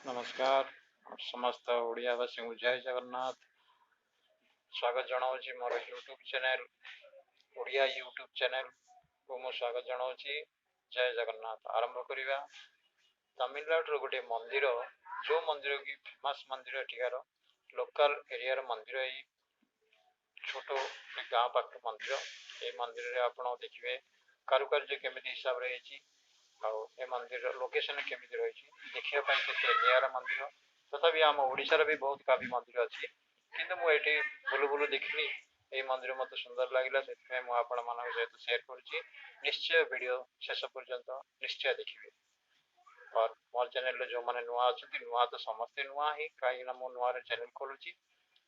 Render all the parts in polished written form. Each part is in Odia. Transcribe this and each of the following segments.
ନମସ୍କାର, ସମସ୍ତ ଓଡ଼ିଆବାସୀଙ୍କୁ ଜୟ ଜଗନ୍ନାଥ। ସ୍ୱାଗତ ଜଣାଉଛି ମୋର ୟୁଟ୍ୟୁବ୍ ଚ୍ୟାନେଲ୍, ଓଡ଼ିଆ ୟୁଟ୍ୟୁବ୍ ଚ୍ୟାନେଲ୍କୁ ମୁଁ ସ୍ୱାଗତ ଜଣାଉଛି। ଜୟ ଜଗନ୍ନାଥ। ଆରମ୍ଭ କରିବା ତାମିଲନାଡ଼ୁର ଗୋଟିଏ ମନ୍ଦିର, ଯେଉଁ ମନ୍ଦିର କି ଫେମସ୍ ମନ୍ଦିର, ଏଠିକାର ଲୋକାଲ ଏରିଆର ମନ୍ଦିର। ଏଇ ଛୋଟ ଗୋଟେ ଗାଁ ପାଖର ମନ୍ଦିର। ଏଇ ମନ୍ଦିରରେ ଆପଣ ଦେଖିବେ କାରୁକାର୍ଯ୍ୟ କେମିତି ହିସାବରେ ହେଇଛି ଆଉ ଏ ମନ୍ଦିରର ଲୋକେସନ କେମିତି ରହିଛି, ଦେଖିବା ପାଇଁ କେତେ ନିଆରା ମନ୍ଦିର। ତଥାପି ଆମ ଓଡ଼ିଶାର ବି ବହୁତ କାଫି ମନ୍ଦିର ଅଛି, କିନ୍ତୁ ମୁଁ ଏଠି ବୁଲୁ ବୁଲୁ ଦେଖିଲି ଏଇ ମନ୍ଦିର ମୋତେ ସୁନ୍ଦର ଲାଗିଲା, ସେଥିପାଇଁ ମୁଁ ଆପଣମାନଙ୍କ ସହିତ ସେୟାର କରୁଛି। ନିଶ୍ଚୟ ଭିଡ଼ିଓ ଶେଷ ପର୍ଯ୍ୟନ୍ତ ନିଶ୍ଚୟ ଦେଖିବେ। ମୋର ଚ୍ୟାନେଲରେ ଯେଉଁମାନେ ନୂଆ ଅଛନ୍ତି, ନୂଆ ତ ସମସ୍ତେ ନୂଆ ହିଁ, କାହିଁକିନା ମୁଁ ନୂଆରେ ଚ୍ୟାନେଲ ଖୋଲୁଛି।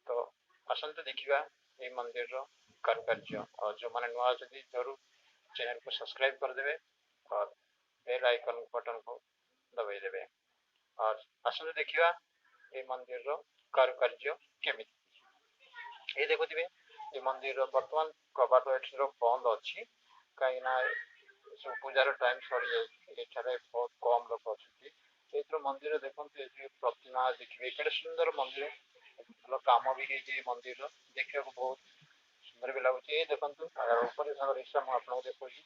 ତ ଆସନ୍ତୁ ଦେଖିବା ଏଇ ମନ୍ଦିରର କାରୁକାର୍ଯ୍ୟ। ଆଉ ଯେଉଁମାନେ ନୂଆ ଅଛନ୍ତି, ଜରୁର ଚ୍ୟାନେଲକୁ ସବସ୍କ୍ରାଇବ କରିଦେବେ ଆଉ ବେଲ୍ ଆଇକନ୍ ବଟନକୁ ଦବାଇ ଦେବେ। ଆଉ ଆସନ୍ତୁ ଦେଖିବା ଏଇ ମନ୍ଦିରର କାରୁକାର୍ଯ୍ୟ କେମିତି। ଏଇ ଦେଖୁଥିବେ, ଏ ମନ୍ଦିରର ବର୍ତ୍ତମାନ କବାଟ ଏଠିର ବନ୍ଦ ଅଛି, କାହିଁକିନା ସବୁ ପୂଜାର ଟାଇମ୍ ସରିଯାଇଛି। ଏଠାରେ ବହୁତ କମ୍ ଲୋକ ଅଛନ୍ତି। ଏଇଥିର ମନ୍ଦିର ଦେଖନ୍ତୁ, ଏଠି ପ୍ରତିମା ଦେଖିବେ, କେଡ଼େ ସୁନ୍ଦର ମନ୍ଦିର, ଭଲ କାମ ବି ହେଇଛି। ଏ ମନ୍ଦିରର ଦେଖିବାକୁ ବହୁତ ସୁନ୍ଦର ବି ଲାଗୁଛି। ଏଇ ଦେଖନ୍ତୁ, ଏହାର ଉପରି ଭାଗର ହିସାବ ମୁଁ ଆପଣଙ୍କୁ ଦେଖାଉଛି।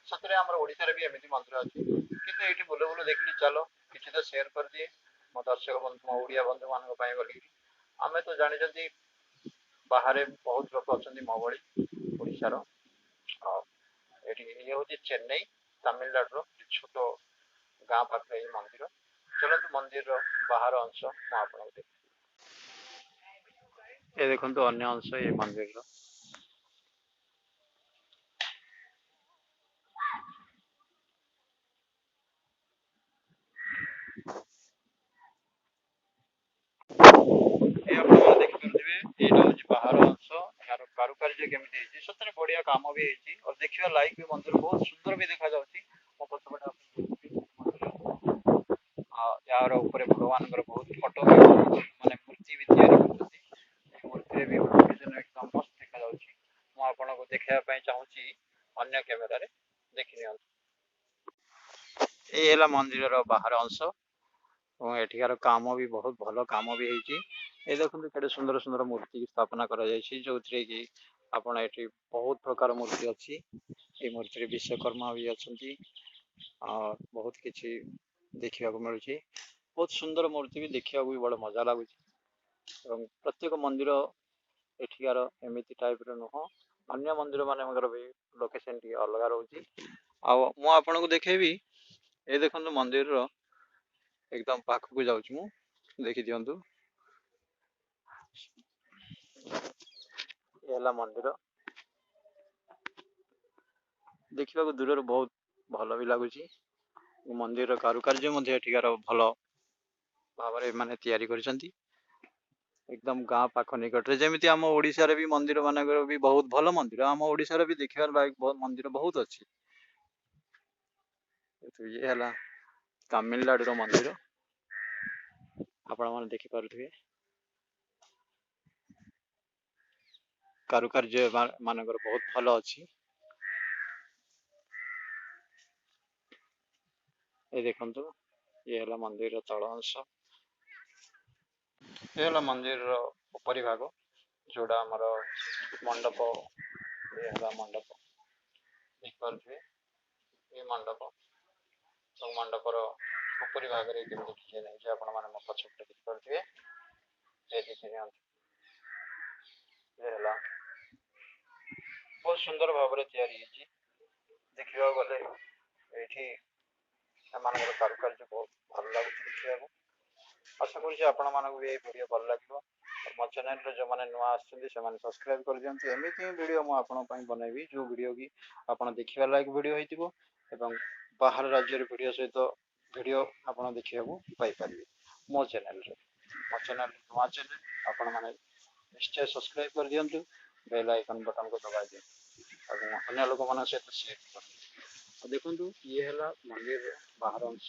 ସତରେ ଆମର ଓଡ଼ିଶାରେ ବି ଏମିତି ମନ୍ଦିର ଅଛି, କିନ୍ତୁ ଏଇଠି ବୁଲୁ ବୁଲୁ ଦେଖିଲି, ଚାଲ କିଛି ତ ସେୟାର କରିଦିଏ ମୋ ଦର୍ଶକ ବନ୍ଧୁ, ମୋ ଓଡ଼ିଆ ବନ୍ଧୁମାନଙ୍କ ପାଇଁ ବୋଲିକିରି। ଆମେ ତ ଜାଣିଛନ୍ତି, ବାହାରେ ବହୁତ ଲୋକ ଅଛନ୍ତି ମୋ ଭଳି ଓଡ଼ିଶାର। ଆଉ ଏଠି ଇଏ ହେଉଛି ଚେନ୍ନାଇ, ତାମିଲନାଡ଼ୁର ଛୋଟ ଗାଁ ପାଖରେ ଏଇ ମନ୍ଦିର। ଚଲନ୍ତୁ, ମନ୍ଦିରର ବାହାର ଅଂଶ ମୁଁ ଆପଣଙ୍କୁ ଦେଖି। ଏ ଦେଖନ୍ତୁ ଅନ୍ୟ ଅଂଶ ଏଇ ମନ୍ଦିରର। ଏ ଆପଣମାନେ ଦେଖିପାରୁଥିବେ, ଏଇଟା ହଉଛି ବାହାର ଅଂଶ। ଏହାର କାରୁକାର୍ଯ୍ୟ କେମିତି ହେଇଛି, ସତରେ ବଢିଆ କାମ ବି ହେଇଛି ଆଉ ଦେଖିବା ଲାଇକ୍ ବି ମନ୍ଦିର ବହୁତ ସୁନ୍ଦର ବି ଦେଖାଯାଉଛି। ମୋ ପଛପଟେ ଆପଣ ଦେଖିବେ ମନ୍ଦିର, ଆଉ ଏହାର ଉପରେ ଭଗବାନଙ୍କର ବହୁତ ଫଟୋ ବି, ମାନେ ମୂର୍ତ୍ତି ବି ତିଆରି କରିଛନ୍ତି। ଏ ମୂର୍ତ୍ତିରେ ବି ଲୋକେସନ ଏକଦମ ମସ୍ତ ଦେଖାଯାଉଛି। ମୁଁ ଆପଣଙ୍କୁ ଦେଖେଇବା ପାଇଁ ଚାହୁଁଛି ଅନ୍ୟ କ୍ୟାମେରାରେ, ଦେଖି ନିଅନ୍ତୁ। ଏଇ ହେଲା ମନ୍ଦିରର ବାହାର ଅଂଶ ଏବଂ ଏଠିକାର କାମ ବି ବହୁତ ଭଲ କାମ ବି ହେଇଛି। ଏ ଦେଖନ୍ତୁ, କେତେ ସୁନ୍ଦର ସୁନ୍ଦର ମୂର୍ତ୍ତି ସ୍ଥାପନା କରାଯାଇଛି, ଯୋଉଥିରେ କି ଆପଣ ଏଠି ବହୁତ ପ୍ରକାର ମୂର୍ତ୍ତି ଅଛି। ଏଇ ମୂର୍ତ୍ତିରେ ବିଶ୍ୱକର୍ମା ବି ଅଛନ୍ତି ଆଉ ବହୁତ କିଛି ଦେଖିବାକୁ ମିଳୁଛି। ବହୁତ ସୁନ୍ଦର ମୂର୍ତ୍ତି ବି, ଦେଖିବାକୁ ବି ବଡ଼ ମଜା ଲାଗୁଛି। ଏବଂ ପ୍ରତ୍ୟେକ ମନ୍ଦିର ଏଠିକାର ଏମିତି ଟାଇପର ନୁହଁ, ଅନ୍ୟ ମନ୍ଦିର ମାନଙ୍କର ବି ଲୋକେସନ ଟିକେ ଅଲଗା ରହୁଛି। ଆଉ ମୁଁ ଆପଣଙ୍କୁ ଦେଖେଇବି, ଏ ଦେଖନ୍ତୁ, ମନ୍ଦିରର ଏକଦମ ପାଖକୁ ଯାଉଛି ମୁଁ, ଦେଖିଦିଅନ୍ତୁ। ଏ ହେଲା ମନ୍ଦିର, ଦେଖିବାକୁ ଦୂରରୁ ବହୁତ ଭଲ ବି ଲାଗୁଛି। ମନ୍ଦିରର କାରୁକାର୍ଯ୍ୟ ମଧ୍ୟ ଏଠିକାର ଭଲ ଭାବରେ ମାନେ ତିଆରି କରିଛନ୍ତି, ଏକଦମ ଗାଁ ପାଖ ନିକଟରେ। ଯେମିତି ଆମ ଓଡ଼ିଶାରେ ବି ମନ୍ଦିର ମାନଙ୍କର ବି ବହୁତ ଭଲ ମନ୍ଦିର, ଆମ ଓଡ଼ିଶାରେ ବି ଦେଖିବାର ଲାୟକ ମନ୍ଦିର ବହୁତ ଅଛି। ଇଏ ହେଲା ତାମିଲନାଡ଼ୁର ମନ୍ଦିର, ଆପଣମାନେ ଦେଖିପାରୁଥିବେ କାରୁକାର୍ଯ୍ୟ ମାନଙ୍କର ବହୁତ ଭଲ ଅଛି। ଏ ଦେଖନ୍ତୁ, ଇଏ ହେଲା ମନ୍ଦିରର ତଳ ଅଂଶ। ଏ ହେଲା ମନ୍ଦିରର ଉପରି ଭାଗ, ଯୋଉଟା ଆମର ମଣ୍ଡପ। ଇଏ ହେଲା ମଣ୍ଡପ, ଦେଖିପାରୁଥିବେ ଏ ମଣ୍ଡପ ଏବଂ ମଣ୍ଡପର ଉପରି ଭାଗରେ କେମିତି ଡିଜାଇନ ହେଇଛି, ଆପଣମାନେ ମୋ ପଛପଟେ ଦେଖିପାରୁଥିବେ। ଏ ଦେଖି ନିଅନ୍ତୁ, ଇଏ ହେଲା ବହୁତ ସୁନ୍ଦର ଭାବରେ ତିଆରି ହେଇଛି। ଦେଖିବାକୁ ଗଲେ ଏଇଠି ଏମାନଙ୍କର କାରୁକାର୍ଯ୍ୟ ବହୁତ ଭଲ ଲାଗୁଛି ଦେଖିବାକୁ। ଆଶା କରୁଛି ଆପଣମାନଙ୍କୁ ବି ଏଇ ଭିଡ଼ିଓ ଭଲ ଲାଗିବ। ମୋ ଚ୍ୟାନେଲରେ ଯେଉଁମାନେ ନୂଆ ଆସୁଛନ୍ତି, ସେମାନେ ସବସ୍କ୍ରାଇବ କରିଦିଅନ୍ତୁ। ଏମିତି ହିଁ ଭିଡ଼ିଓ ମୁଁ ଆପଣଙ୍କ ପାଇଁ ବନେଇବି, ଯେଉଁ ଭିଡ଼ିଓ କି ଆପଣ ଦେଖିବା ଲାୟକ ଭିଡ଼ିଓ ହେଇଥିବ ଏବଂ ବାହାର ରାଜ୍ୟର ଭିଡ଼ିଓ ସହିତ ଭିଡ଼ିଓ ଆପଣ ଦେଖିବାକୁ ପାଇପାରିବେ ମୋ ଚ୍ୟାନେଲରେ। ମୋ ଚ୍ୟାନେଲ ନୂଆ ଚ୍ୟାନେଲ, ଆପଣମାନେ ନିଶ୍ଚୟ ସବସ୍କ୍ରାଇବ କରିଦିଅନ୍ତୁ, ବେଲ୍ ଆଇକନ୍ ବଟନକୁ ଦବାଇ ଦିଅନ୍ତୁ ଏବଂ ଅନ୍ୟ ଲୋକମାନଙ୍କ ସହିତ ସେୟାର କରନ୍ତୁ। ଆଉ ଦେଖନ୍ତୁ, ଇଏ ହେଲା ମନ୍ଦିରର ବାହାର ଅଂଶ,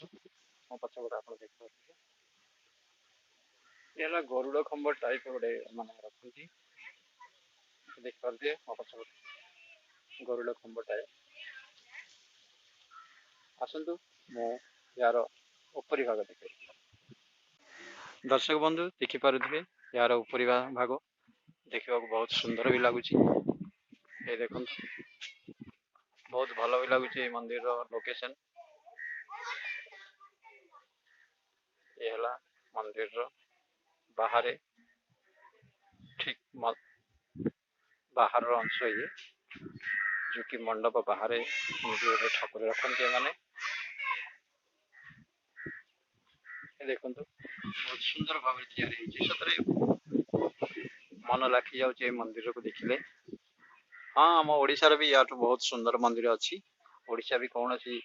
ମୋ ପଛପଟେ ଆପଣ ଦେଖିପାରୁଥିବେ। ଇଏ ହେଲା ଗରୁଡ଼ ଖମ୍ବ ଟାଇପ ଗୋଟେ ମାନେ ରଖନ୍ତି, ଦେଖିପାରୁଥିବେ ମୋ ପଛପଟେ ଗରୁଡ଼ ଖମ୍ବ ଟାଇପ। ଆସନ୍ତୁ, ମୁଁ ୟାର ଉପରି ଭାଗ ଦେଖିବେ। ଦର୍ଶକ ବନ୍ଧୁ, ଦେଖିପାରୁଥିବେ ଏହାର ଉପରି ଭାଗ ଦେଖିବାକୁ ବହୁତ ସୁନ୍ଦର ବି ଲାଗୁଛି। ଏ ଦେଖନ୍ତୁ, ବହୁତ ଭଲ ବି ଲାଗୁଛି ଏଇ ମନ୍ଦିରର ଲୋକେସନ। ଇଏ ହେଲା ମନ୍ଦିରର ବାହାରେ, ଠିକ ବାହାରର ଅଂଶ ଇଏ, ଯୋଉକି ମଣ୍ଡପ ବାହାରେ ଏମିତି ଗୋଟେ ଠାକୁର ରଖନ୍ତି ଏମାନେ। ଦେଖନ୍ତୁ, ବହୁତ ସୁନ୍ଦର ଭାବରେ ତିଆରି ହେଇଛି। ସତରେ ମନ ଲାଖି ଯାଉଛି ଏଇ ମନ୍ଦିରକୁ ଦେଖିଲେ। ହଁ, ଆମ ଓଡ଼ିଶାର ବି ୟାଠୁ ବହୁତ ସୁନ୍ଦର ମନ୍ଦିର ଅଛି। ଓଡ଼ିଶା ବି କୌଣସି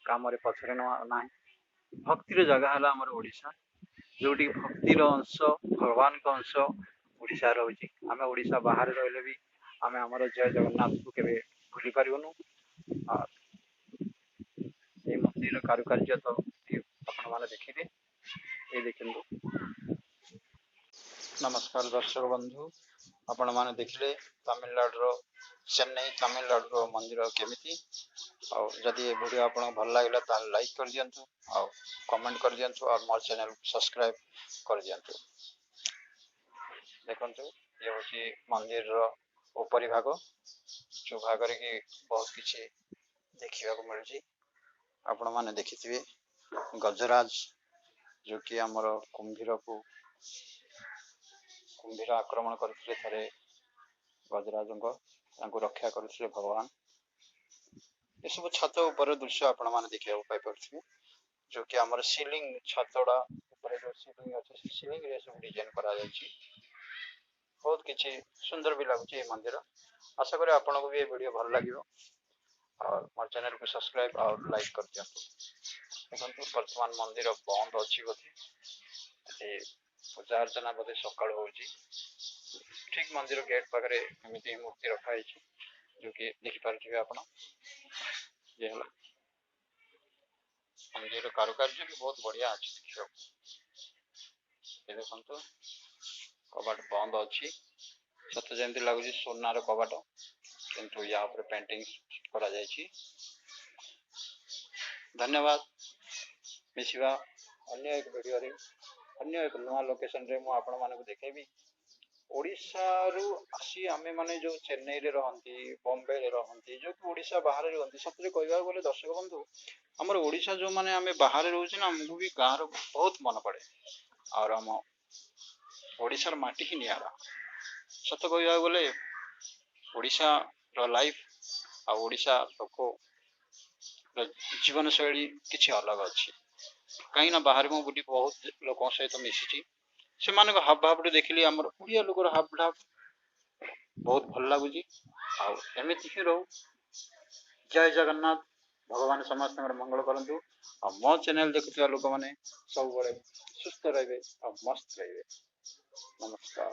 କାମରେ ପଛରେ ନାହିଁ। ଭକ୍ତିର ଜାଗା ହେଲା ଆମର ଓଡ଼ିଶା, ଯୋଉଠି ଭକ୍ତିର ଅଂଶ, ଭଗବାନଙ୍କ ଅଂଶ ଓଡ଼ିଶା ରହୁଛି। ଆମେ ଓଡ଼ିଶା ବାହାରେ ରହିଲେ ବି ଆମେ ଆମର ଜୟ ଜଗନ୍ନାଥକୁ କେବେ ଭୁଲି ପାରିବୁନୁ। ଆଉ ଏଇ ମନ୍ଦିରର କାରୁକାର୍ଯ୍ୟ ତ ଆପଣମାନେ ଦେଖିଲେ। ଏଇ ଦେଖନ୍ତୁ। ନମସ୍କାର ଦର୍ଶକ ବନ୍ଧୁ, ଆପଣମାନେ ଦେଖିଲେ ତାମିଲନାଡ଼ୁର ଚେନ୍ନାଇ, ତାମିଲନାଡ଼ୁର ମନ୍ଦିର କେମିତି। ଆଉ ଯଦି ଏ ଭିଡ଼ିଓ ଆପଣଙ୍କୁ ଭଲ ଲାଗିଲା, ତାହେଲେ ଲାଇକ୍ କରିଦିଅନ୍ତୁ ଆଉ କମେଣ୍ଟ କରିଦିଅନ୍ତୁ ଆଉ ମୋ ଚ୍ୟାନେଲକୁ ସବସ୍କ୍ରାଇବ୍ କରିଦିଅନ୍ତୁ। ଦେଖନ୍ତୁ, ଇଏ ହେଉଛି ମନ୍ଦିରର ଉପରି ଭାଗ, ଯେଉଁ ଭାଗରେ କି ବହୁତ କିଛି ଦେଖିବାକୁ ମିଳୁଛି। ଆପଣମାନେ ଦେଖିଥିବେ ଗଜରାଜ, ଯେଉଁକି ଆମର କୁମ୍ଭୀରକୁ, କୁମ୍ଭୀର ଆକ୍ରମଣ କରିଥିଲେ ଥରେ ଗଜରାଜଙ୍କ, ତାଙ୍କୁ ରକ୍ଷା କରିଥିଲେ ଭଗବାନ। ଏସବୁ ଛାତ ଉପର ଦୃଶ୍ୟ ଆପଣମାନେ ଦେଖିବାକୁ ପାଇପାରୁଥିବେ, ଯେଉଁକି ଆମର ସିଲିଂ, ଛାତଟା ଉପରେ ଯେଉଁ ସିଲିଂ ଅଛି, ସେ ସିଲିଂରେ ସବୁ ଡିଜାଇନ କରାଯାଇଛି। ବହୁତ କିଛି ସୁନ୍ଦର ବି ଲାଗୁଛି ଏ ମନ୍ଦିର। ଆଶା କରେ ଆପଣଙ୍କୁ ବି ଏ ଭିଡ଼ିଓ ଭଲ ଲାଗିବ ଆଉ ମୋ ଚ୍ୟାନେଲକୁ ସବସ୍କ୍ରାଇବ ଆଉ ଲାଇକ୍ କରିଦିଅନ୍ତୁ। ଦେଖନ୍ତୁ, ବର୍ତ୍ତମାନ ମନ୍ଦିର ବନ୍ଦ ଅଛି ବୋଧେ। ଏଠି ପୂଜା ଅର୍ଚ୍ଚନା ବୋଧେ ସକାଳୁ ହଉଛି। ଠିକ ମନ୍ଦିର ଗେଟ୍ ପାଖରେ ଏମିତି ମୂର୍ତ୍ତି ରଖା ହେଇଛି, ଯୋଉକି ଦେଖିପାରୁଥିବେ ଆପଣ। ଇଏ ହେଲା ମନ୍ଦିର। କାରୁକାର୍ଯ୍ୟ ବି ବହୁତ ବଢିଆ ଅଛି ଦେଖିବାକୁ। ଏ ଦେଖନ୍ତୁ, କବାଟ ବନ୍ଦ ଅଛି। ସତେ ଯେମିତି ଲାଗୁଛି ସୁନାର କବାଟ, କିନ୍ତୁ ୟା ଉପରେ ପେଣ୍ଟିଂ କରାଯାଇଛି। ଧନ୍ୟବାଦ। ମିଶିବା ଅନ୍ୟ ଏକ ଭିଡ଼ିଓରେ, ଅନ୍ୟ ଏକ ନୂଆ ଲୋକେସନରେ। ମୁଁ ଆପଣମାନଙ୍କୁ ଦେଖେଇବି ଓଡ଼ିଶାରୁ ଆସି ଆମେମାନେ ଯୋଉ ଚେନ୍ନାଇରେ ରହନ୍ତି, ବମ୍ବେରେ ରହନ୍ତି, ଯୋଉ କି ଓଡ଼ିଶା ବାହାରେ ରୁହନ୍ତି। ସତରେ କହିବାକୁ ଗଲେ ଦର୍ଶକ ବନ୍ଧୁ, ଆମର ଓଡ଼ିଶା ଯୋଉମାନେ ଆମେ ବାହାରେ ରହୁଛେ ନା, ଆମକୁ ବି ଗାଁର ବହୁତ ମନେ ପଡ଼େ। ଆଉ ଆମ ଓଡ଼ିଶାର ମାଟି ହିଁ ନିଆରା। ସତ କହିବାକୁ ଗଲେ ଓଡ଼ିଶାର ଲାଇଫ ଆଉ ଓଡ଼ିଶା ଲୋକ ଜୀବନଶୈଳୀ କିଛି ଅଲଗା ଅଛି। କାହିଁକି ନା ବାହାରେ ମୁଁ ବୁଲି ବହୁତ ଲୋକଙ୍କ ସହିତ ମିଶିଛି। ସେମାନଙ୍କ ହାବ ଭାବରୁ ଦେଖିଲି ଆମର ଓଡ଼ିଆ ଲୋକର ହାବ ଭାବ ବହୁତ ଭଲ ଲାଗୁଛି। ଆଉ ଏମିତି ହିଁ ରହୁ। ଜୟ ଜଗନ୍ନାଥ। ଭଗବାନ ସମସ୍ତଙ୍କର ମଙ୍ଗଳ କରନ୍ତୁ ଆଉ ମୋ ଚ୍ୟାନେଲ ଦେଖୁଥିବା ଲୋକମାନେ ସବୁବେଳେ ସୁସ୍ଥ ରହିବେ ଆଉ ମସ୍ତ ରହିବେ। ନମସ୍କାର।